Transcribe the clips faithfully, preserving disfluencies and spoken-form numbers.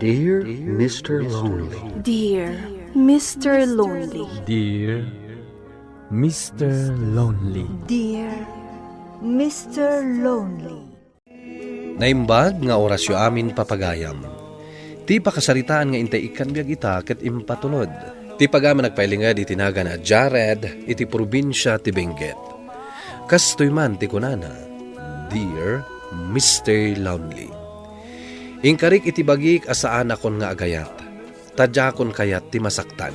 Dear Mister Lonely. Dear Mister Lonely. Dear Mister Lonely. Dear Mister Lonely. Naimbag nga orasyo amin, papagayam. Ti pakasaritaan nga intay ikkan biag ita ket impatulod. Ti pagayam a nagpailinged iti nagan a Jared iti probinsia ti Benguet. Kastoy man ti kunana, "Dear Mister Lonely. Inkarik iti bagik a saanakon nga agayat, ta diakon kayat ti masaktan.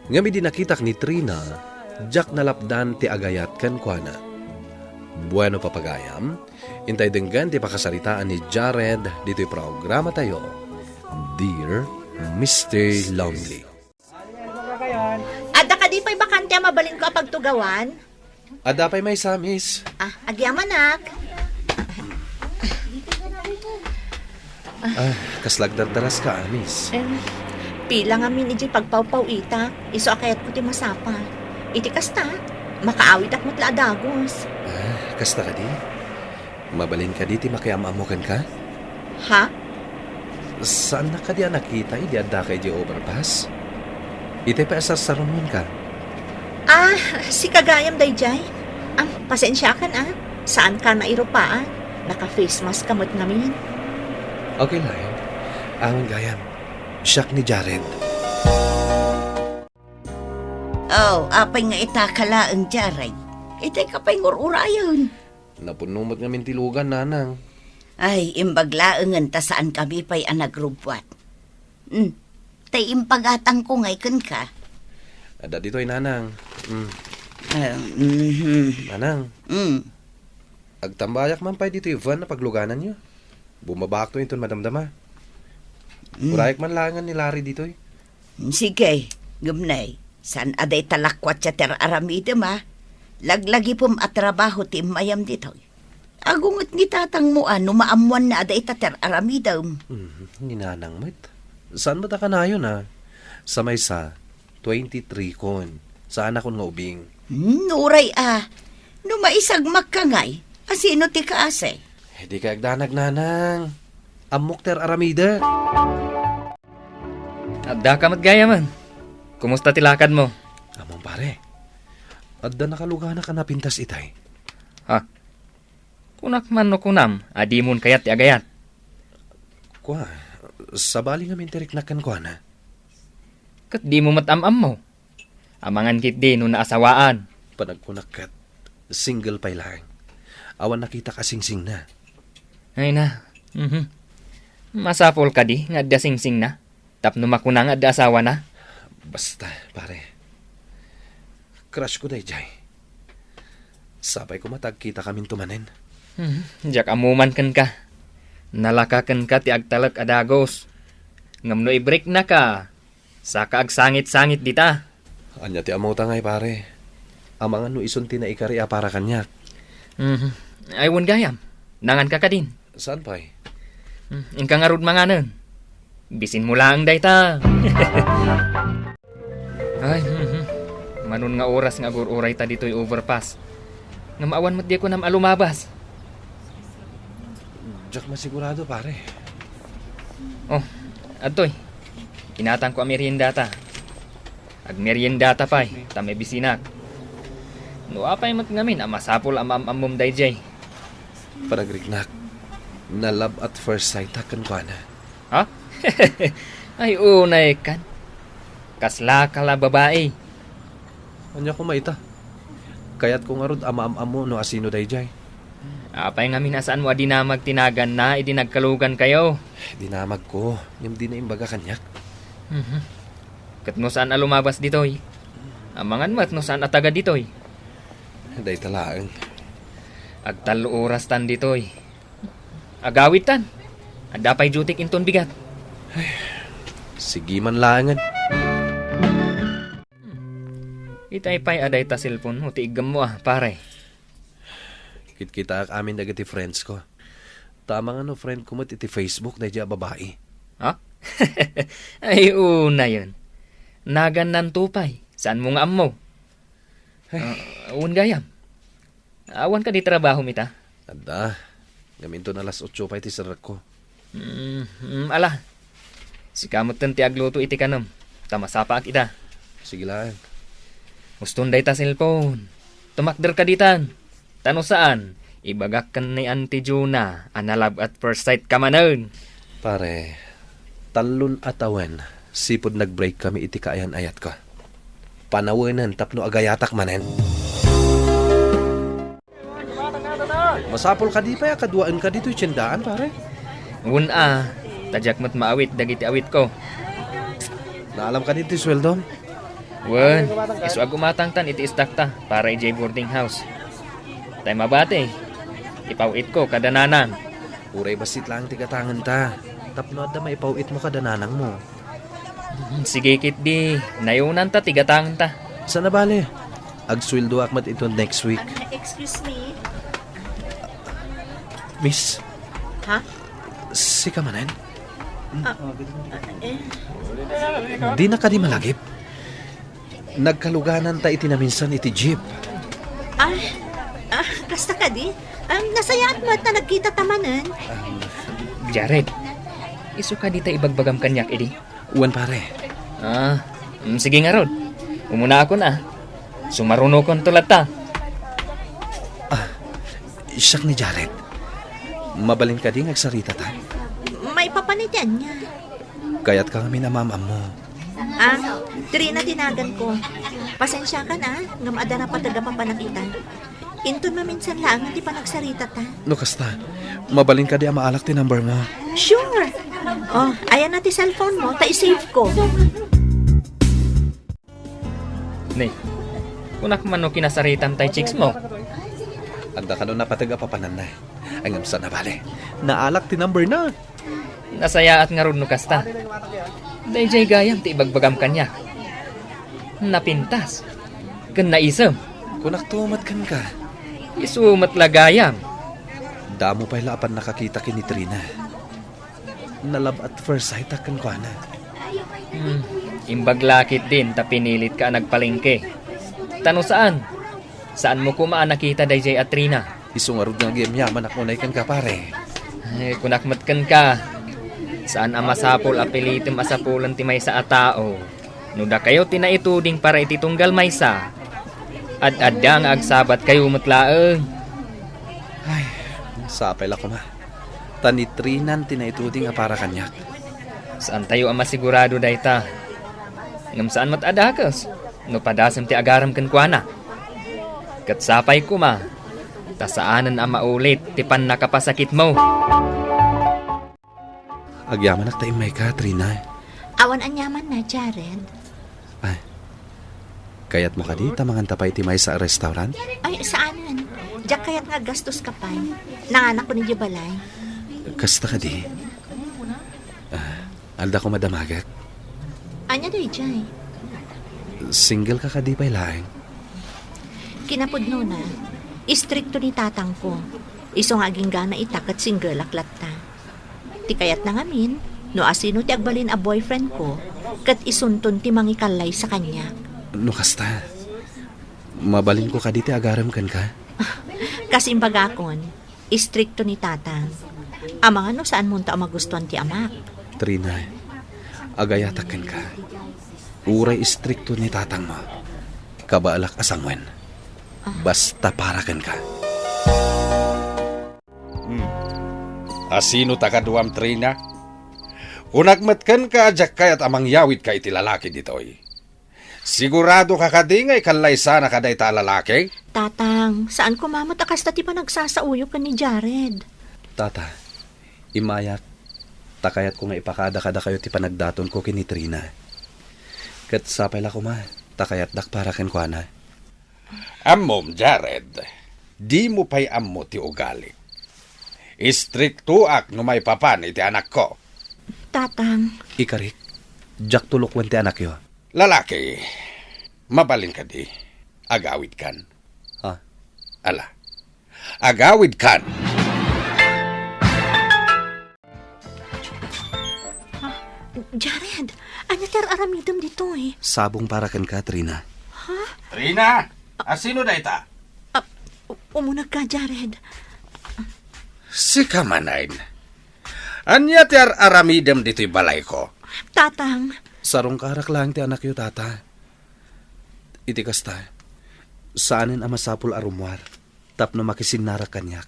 Ngem idi nakitak ni Trina, diak nalapdan ti agayat kenkuana." Bueno, papagayam, intay denggen ti pakasaritaan ni Jared ditoy programatayo, Dear Mister Lonely. Adda kadi pay bakante a mabalinko a pagtugawan? Adda pay maysa, miss. Ah, agyamanak. Ah, kasla agdardaraska, ah, miss? Em, pila ngamin idiay pagpawpaw-itak, isu a kayatko ti masapa. Iti kasta, makaawitak met la a dagus. Ah, kasta kadi? Mabalin kadi ti makiam-ammo kenka? Ha? Saannak kadi a nakita idi addaka idiay overpass? Itay pay a sarsarungonka. Ah, sika gayam daydiay? Ah, pasensiakan, ah. Saanka nairupaan. Naka-face mask ka met ngamin. Okay laeng. Awan gayam. Siak ni Jared. Oh, apay nga itaka laeng, Jared? Itay ka pay ngur-urayen. Napunno met ngamin ti lugan, nanang. Ay, imbag laengen ta saankami pay a nagrubbuat. Hmm, tay impagatangko ngay kenka. Adda ditoy, nanang. Hmm. Ah, mhm. Nanang. Hmm. Agtambayak man pay ditoy van a paglugananyo. Bummabaakto inton madamdama. Hmm. Urayak man laengen ni Larry ditoy. Sige, gumnay. Saan a dayta lakwat ti ar-aramidem, a? Laglagipem a trabaho ti immayam ditoy. Agunget ni tatangmo a no maammoanna a dayta ti ar-aramidem. Hmm, ni nanang met. Saan met a kanayon, a? Sa maysa, twenty-three kon. Saanakon nga ubing. Hmm, uray a. No maisagmakka ngay, asino ti kaasi? Eh, di kay agdanag, nanang. Ammok ti ar-aramidek. Addaka met gayamen. Kumusta ti lakadmo? Ammom, pare. Adda nakaluganak a napintas itay. Ha? Kunak man no kunam a dimon kayat ti agayat? Kua, sabali ngamin ti riknak kenkuana. Ket dimo met am-ammo? Amangan ketdi no naasawaan. Panagkunak ket, single pay laeng. Awan nakitak a singsingna. Ay na. Mhm. Masapul kadi nga adda singsingna? Tapno makuna nga adda asawana? Basta, pare. Crush ko daydiay. Sapay koma ta agkitakaminto manen. Mhm. Diak ammo man kenka. Nalaka kenka ti agtalek a dagus. Ngem no ibreaknaka, saka agsangit-sangit dita. Ania ti ammota ngay, pare? Amangan no isun ti naikari a para kaniak. Mhm. Ay, wen gayam. Nanganka kadin? Saan pay? Hmm, inka ngarud manganen. Bisinmo laeng dayta. Ay, mhm. Manon nga oras nga agur-urayta ditoy overpass. Ngem awan met di kunam a lumabas. Diak masigurado, pare. Oh, adtoy. Inatangko a meriendata. Agmeriendata pay, ta mabisinak. No apay met ngamin a masapul a maam-ammom daydiay? Panagriknak, na-love at first sight-ak kenkuana. Ha? Ay, unay kan. Kaslaka la babai. Ania koma ita? Kayatko ngarud a maam-ammo no asino daydiay. Apay ngamin a saanmo a dinamag ti naganna idi nagkalugankayo? Dinamagko, ngem dina imbaga kaniak. Mhm. Ket no saan a lumabas ditoy, amangan met no saan a taga ditoy. Dayta laeng. Agtallo oras tan ditoy. Agawidtan. Adda pay duty-k inton bigat. Ay, sige man laengen. Itay pay a dayta cellphone-mo ti iggemmo a, pare. Kitkitaak amin dagiti friends ko. Ta amangan no friend ko met iti Facebook daydiay a babai. Ha? Ay, unayen. Nagannanto pay. Saanmo nga ammo? Ay. Ah, wen gayam. Awan kadi trabahom ita? Adda. Ngem inton alas otso pay ti serrekko. Mm, mm, ala. Sika metten ti agluto iti kanem, ta masapaak ida. Sige laeng. Uston dayta cellphone. Tumakder ka ditan. Ta no saan, ibagak ken ni Auntie Juna a na-love at first sight ka manen. Pare, tallon a tawen, sipud nag-break kami iti kaayan-ayatko. Panawenen tapno agayatak manen. Masapul kadi pay a kaduaenka ditoy tiendaan, pare? Wen a, ta diak met maawit dagiti awitko. Naalam kadi ti sueldom? Wen, isu a gumatangtan iti istakta para idiay boarding house. Tay mabati, ipaw-itko kada nanang. Uray bassit laeng ti gatangenta, tapno adda maipaw-itmo kada nanangmo. Sige ketdi, nayonanta ti gatangta. Saan a bale? Agsueldoak met iton next week. Excuse me. Miss, Ha? Sika manen? Ah, eh. Dina kadi malagip? Nagkalugananta iti naminsan iti jeep. Ah, ah, kasta kadi? Um, nasayaat met ta nagkitata manen. Jared, isu kadi ta ibagbagam kaniak idi? Wen, pare. Ah, mm, sige ngarud. Umunaakon a. Sumarunokonto latta. Ah, siak ni Jared. Mabalin kadi nga agsaritata? Maipapan iti ania? Kayatka ngamin a maam-ammo. Ah, Trina ti naganko. Pasensiakan a, ngem adda napateg a papanak ita. Inton maminsan laeng ti panagsaritata. No kasta, mabalin kadi a maalak ti number mo? Sure. Oh, ayan na ti cellphone mo, ta i-save ko. Ni, kunak man no kinasaritam tay chicks mo. Adda kano napateg a papananna. Ngem saan a bale. Naalak ti number na. Nasayaat ngarud no kasta. Daydiay gayam ti ibagbagam kaniak. Napintas. Ken naisem. Kunakto met kenka. Isu met la gayam. Damo pay la a pannakakita ken ni Trina. Na-love at first sight a kenkuana. Hmm, imbag la ketdin ta pinilitka a nagpalengke. Ta no saan, saanmo koma a nakita daydiay a Trina. Isu ngarud nga agyamyamanak unay kenka, pare. Eh, kunak met kenka, saan a masapul a pilitem a sapulen ti maysa a tao. No dakayo ti naituding para iti tunggal maysa, ad-adda nga agsabatkayo met laeng. Ay, sapay la koma. Ta ni Trinan ti naituding a para kaniak. Saantayo a masigurado dayta. Ngem saan met a dakes no padasem ti agarem kenkuana. Ket sapay koma, ta saanen a maulit ti pannakapasakitmo. Agyamanak ta immayka, Trina. Awan aniamanna, Jared. Ay, kayatmo kadi ta manganta pay iti maysa a restaurant? Ay, saanen. Diak kayat nga aggastoska pay. Nanganakon idiay balay. Kasta kadi. Ah, alda koma damagek. Ania daydiay? Single ka kadi pay laeng? Kinapudnona, istrikto ni tatangko. Isu nga aginggana ita ket singgelak latta. Ti kayatna ngamin, no asino ti agbalin a boyfriendko, ket isunton ti mangikallaysa kaniak. No kasta, mabalinko kadi ti agarem kenka? Kas imbagakon, istrikto ni tatang. Amangan no saanmonto a magustuan ti amak. Trina, agayatak kenka. Uray istrikto ni tatangmo, kabaelak a sanguen. Basta para kenka. Hmm. Asino ta kaduam, Trina? Kunak met kenka a diak kayat a mangyawidka iti lalaki ditoy. Sigurado ka kadi nga ikallaysanaka dayta a lalaki? Tatang, saan koma met a kasta ti panagsasaoyo ken ni Jared. Tata, immayak, ta kayatko nga ipakada kadakayo ti panagdatonko ken ni Trina. Ket sapay la koma, ta kayatdak para kenkuana. Ammom, Jared, dimo pay ammo ti ugalik. Istriktoak no maipapan iti anakko. Tatang. Ikarik, diak tulokuen ti anakyo. Lalaki, mabalin kadi, agawidkan. Ha? Ala, agawidkan. Ah, Jared, ania ti ar-aramidem ditoy? Sabong para kenka, Trina. Ha? Trina, asino dayta? Ah, u-, umunegka, Jared. Sika manen. Ania ti ar-aramidem ditoy balayko? Tatang. Sarungkarak laeng ti anakyo, Tata. Iti kasta, saanen a masapul a rummuar tapno makisinnarak kaniak.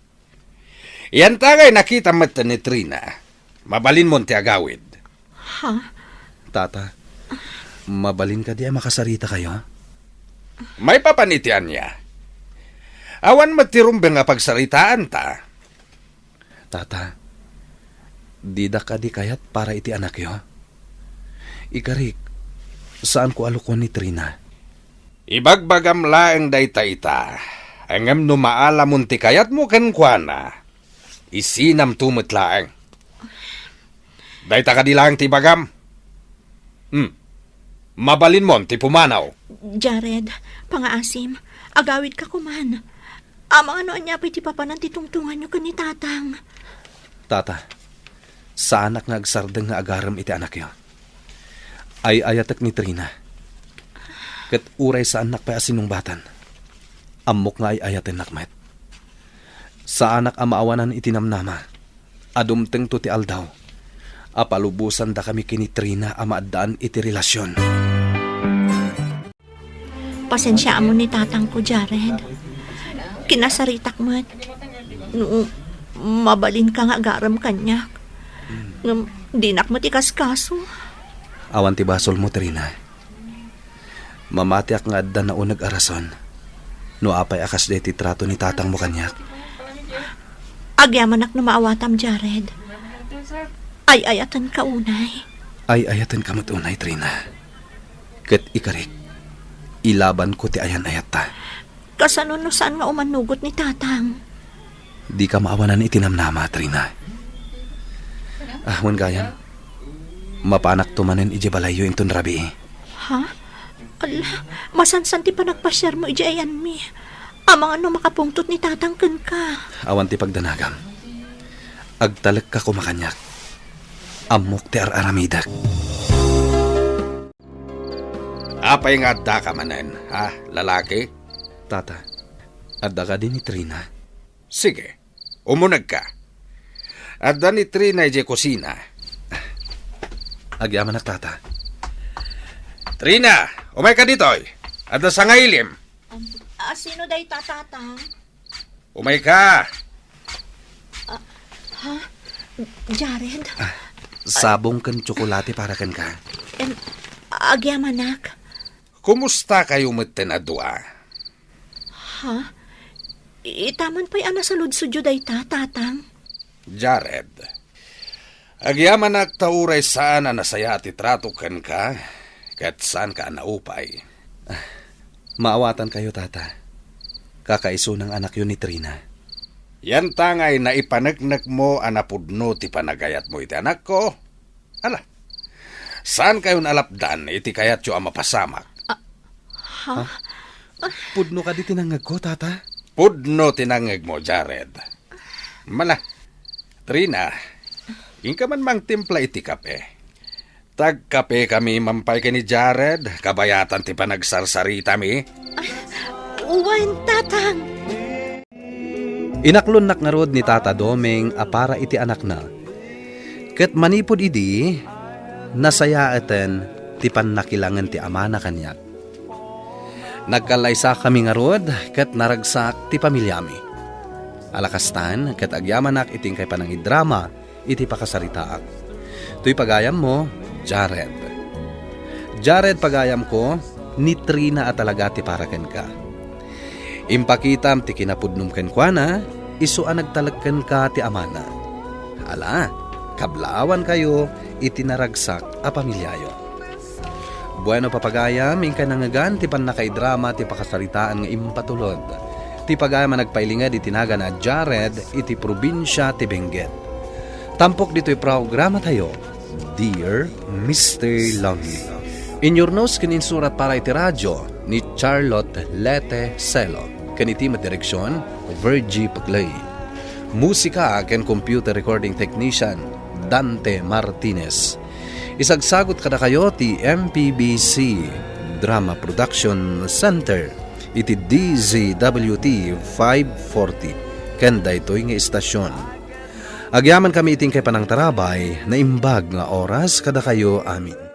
Yantangay nakita met ni Trina. Mabalinmon ti agawid. Ha? Tata, mabalin kadi a makasarita kayo? Maipapan iti ania? Awan met ti rumbeng a pagsaritaanta. Tata, dida kadi kayat para iti anakyo? Ikarik, saanko a lukuan ni Trina. Ibagbagam laeng dayta ita, ngem no maalamon ti kayatmo kenkuana, isinamto met laeng. Dayta kadi laeng ti ibagam? Hmm. Mabalinmon ti pumanaw. Jared, pangaasim, agawidka koman. Amangan no ania pay ti papanan ti tungtunganyo ken ni Tatang. Tata, saanak nga agsardeng nga agarem iti anakyo. Ay-ayatek ni Trina. Ket uray saannak pay a sinungbatan, ammok nga ay-ayatennak met. Saanak a maawanan iti namnama a dumtengto ti aldaw a palubosandakami ken ni Trina a maaddaan iti relasion. Pasensiaam ni tatangko, Jared. Kinasaritak met. No mabalinka nga agarem kaniak. Ngem dinak met ikaskaso. Awan ti basolmo, Trina. Mamatiak nga adda nauneg a rason no apay a kasdiay ti trato ni tatangmo kaniak. Agyamanak no maawatam, Jared. Ay-ayatenka unay. Ay-ayatenka met unay, Trina. Ket ikarik, ilabanko ti ayan-ayatta. Kasano no saan nga umanugot ni Tatang? Dika maawanan iti namnama, Trina. Ah, wen gayam, mapanakto manen idiay balayyo inton rabii. Ha? Ala, masansan ti panagpasiarmo idiay ayanmi. Amangan no makapungtot ni Tatang kenka. Awan ti pagdanagam. Agtalekka koma kaniak. Ammok ti ar-aramidek. Apay nga addaka manen, ha, lalaki? Tata, adda kadi ni Trina? Sige, umunegka. Adda ni Trina idiay kusina. Agyamanak, Tata. Trina, umayka ditoy. Adda sangailim. A, sino dayta, Tatang? Umayka. Ah, ha? Jared? Ah, sabong ken tsokolate para kenka. Em, agyamanak. Kumusta kayo metten a dua? Ha? Itaman pay a nasaludsodyo dayta, Tatang? Jared, agyamanak ta uray saan a nasayaat ti trato kenka, ket saanka a naupay. Ah, maawatankayo, Tata. Kakaisuna nga anakyo ni Trina. Yantangay naipaneknekmo a napudno ti panagayatmo iti anakko? Ala, saankayon a lapdan iti kayatyo a mapasamak. Ah, ha? Ha? Pudno kadi ti nangngegko, Tata? Pudno ti nangngegmo, Jared. Mala, Trina, inka man mangtimpla iti kape. Tagkapekami man pay ken ni Jared, kabayatan ti panagsarsaritami. Ah, wen, Tatang. Inaklonnak ngarud ni Tata Doming a para iti anakna. Ket manipud idi, nasayaeten ti pannakilangen ti amana kaniak. Nagkallaysakami ngarud ket naragsak ti pamiliami. Alakastan, ket agyamanak iti inkay panangidrama iti pakasaritaak. Toy pagayammo, Jared. Jared, pagayamko, ni Trina a talaga ti para kenka. Impakitam ti kinapudnom kenkuana, isu a nagtalek kenka ti amana. Ala, kablaawankayo iti naragsak a pamiliayo. Bueno, papagayam, inkay nangngegan ti pannakaidrama ti pakasaritaan nga impatulod. Ti pagayam a nagpailinged iti nagan a Jared iti probinsia ti Benguet. Tampok ditoy programatayo, Dear Mister Lonely. Inyurnos ken insurat para iti radio ni Charlotte Lete Celo, ken iti met direksion, Virgie Paglay. Musika ken computer recording technician, Dante Martinez. Isagsagut kadakayo ti M P B C Drama Production Center iti D Z W T five forty ken daytoy nga istasyon. Agyamankami iti inkay panangtarabay, naimbag nga oras kadakayo amin.